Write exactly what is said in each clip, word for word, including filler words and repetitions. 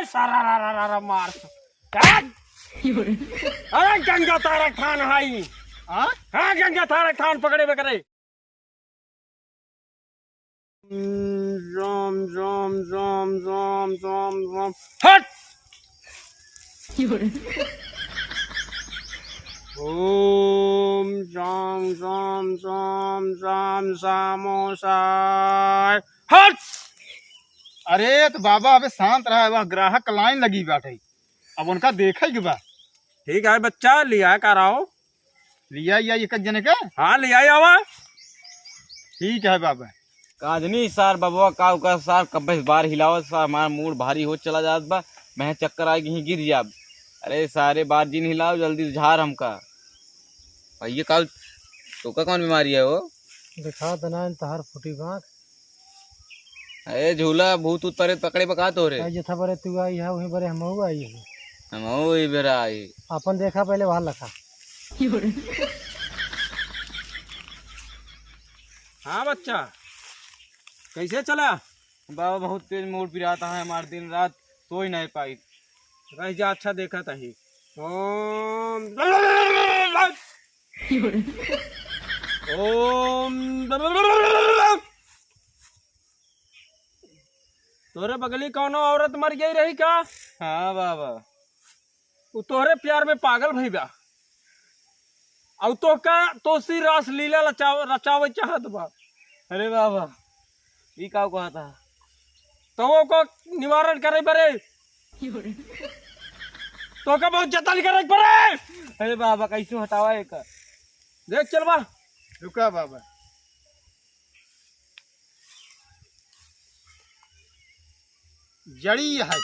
सारा रा रा रा रा मार। हट! अरे गंगा तारा थान हाई। हाँ? हाँ, गंगा तारा थान पकड़े बे करे। राम, राम, राम, राम, राम, राम। हट! ओम राम, राम, राम, राम, सामोसाय। हट! अरे तो बाबा, अबे शांत रहा, वह ग्राहक क लाइन लगी बाटे, अब उनका देखे के बा। ठीक है बच्चा, लिया कराओ। लिया या एक जने के? हाँ, लिया आवा। ठीक है बाबा। काजनी सार बबवा का उका सार कब्बे बार हिलावत सार हमार मूड भारी हो चला जात बा। मैं चक्कर आ गई गिर जाब। अरे सारे बार जिन हिलाओ जल्दी झार हमका। भैया का तोका कौन बीमारी है वो? दिखा दना इन तहार फूटी बाँख। अरे झूला भूत उत परे पकड़े बका तो रे। आई जथा बरे तू आई है वहीं बरे हमहू आई है। हमहू वही बेरा आई। अपन देखा पहले वहाँ लखा। हाँ बच्चा, कैसे चला? बाबा बहुत तेज मूड पिराता है हमार, दिन रात सोई नहीं पाई। रह जा, अच्छा देखा तही। ओम ओम तोरे बगली कौनो औरत मर गई रही का? हाँ बाबा। उ तोहरे प्यार में पागल भई बा। अउ तोहका तोसी रासलीला रचाव-, रचावे चाहत बा। अरे बाबा, ई का कहत ह? तो ओको निवारण करे परे। तोहका बहुत जतन करे परे। अरे बाबा, कैसे हटावा एका? देख चल बा। रुका बाबा। जड़ी है।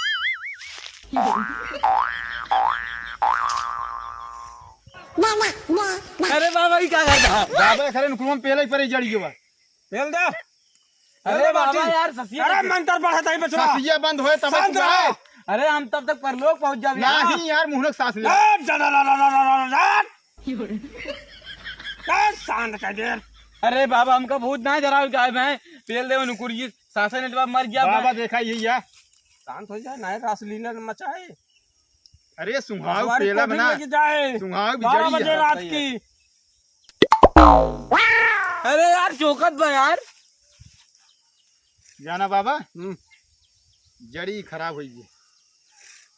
अरे बाबा, ई का करता? बाबा, एकरे नुकुरवा में पेलइ परे जड़ी के बा। पेल दे। अरे अरे बाबा बाटी। यार, ससिया अरे बंद। मंत्र पढ़त है बचवा। ससिया बंद होए तब शांत तू रहो। आए। अरे हम तब तक परलोक पहुंच जाबे। नहीं यार, मुहनक सांस ले। ए, जा, जा, जा। ए, शांत कर दे। अरे बाबा, हमका भूत ना डरावे जाए, मैं पेल दे नुकुरिये, सासे नेटवा मर गया बाबा। मैं। देखा यही है। शांत हो जा, नाय रासलीला न मचाए। अरे सुहाव बसवारी पेला कोठी बना। लेके जाए। सुहाव भी बारह जड़ी बजे है। रात सही है। की। अरे यार, चौकत बा यार। जाना बाबा, हम्म। जड़ी खराब होई गई।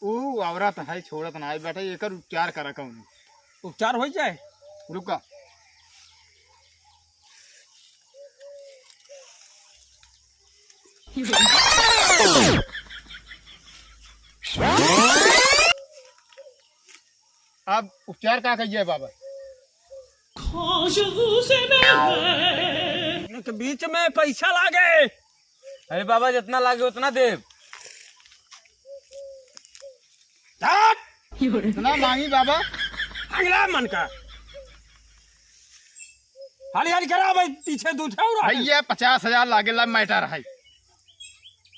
ऊ औरत है, छोड़त ना है, बेटा, एकर उपचार करा कौन? उपचार हो जाए? रुका। अब उपचार का कहिए बाबा? के बीच में पैसा लागे। अरे बाबा, जितना लागे उतना देब। हट! इतना मांगी बाबा? अगला मन का। हाली हाली करा भाई, पीछे दू ठे और आ गए। भैया, पचास हजार लागेला, matter है।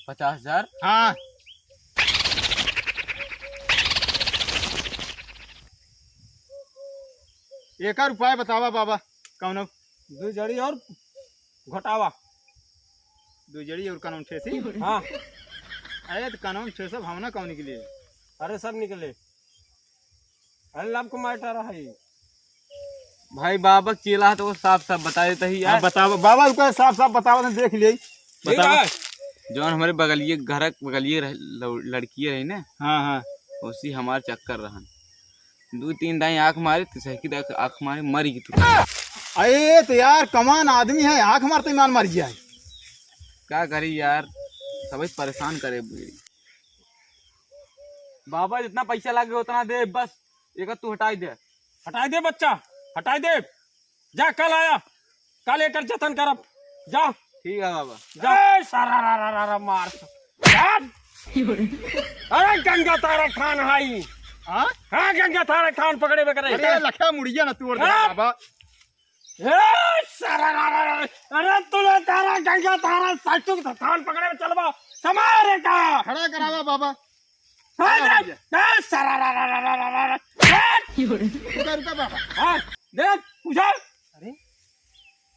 पचास हजार? हाँ। एकर उपाय बतावा बाबा, कौनो? दू जड़ी और घोटावा। दू जड़ी और कनौन ठेसी? हाँ। अरे तो कनौन ठेसो भावना कौन निकले? अरे सब निकले। अरे लव को matter है। भाई बाबा के चेला है तो वो साफ साफ बता देता ही हाँ, यार। बतावा बाबा, रुका, साफ साफ बतावा, तो देख लिए। ठीक बतावा। है। जौन हमरे बगलिए, घर के बगलिए रह-, लौ-, लड़किए रही ना, हाँ, हाँ। उसी हमार चक्कर रहन। दू तीन दाई आँख मारे, तो सही की आँख मारे, मरी की तू। अरे तो यार, कमान आदमी है, आँख मारते ही मान मर गया है। का करी यार, सबै परेशान करे। बाबा, जितना पैसा लागे, उतना दे, बस एक तू हटाई दे। हटाई दे बच्चा, हटाई दे। जा, कल आया, कल एकर जतन करब। जा। ठीक है बाबा। जा। ए, सारा रा रा रा रा मार। जा। अरे गंगा तारा खान हाई। हाँ? हाँ, गंगा तारा खान पकड़े बे करे। अरे लखा मुड़िया ना तोड़ दे हाँ? बाबा। ए, सारा रा रा रा। अरे तूने तारा गंगा तारा साचुक थान पकड़े बे चलबा। समारे का। खड़ा करावा बाबा। ए, ए, ए, सारा रा रा रा। रुका, रुका बाबा। हाँ, देख, उठा। अरे,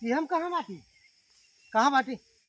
ये हम कहाँ बाटी? कहाँ बाटी?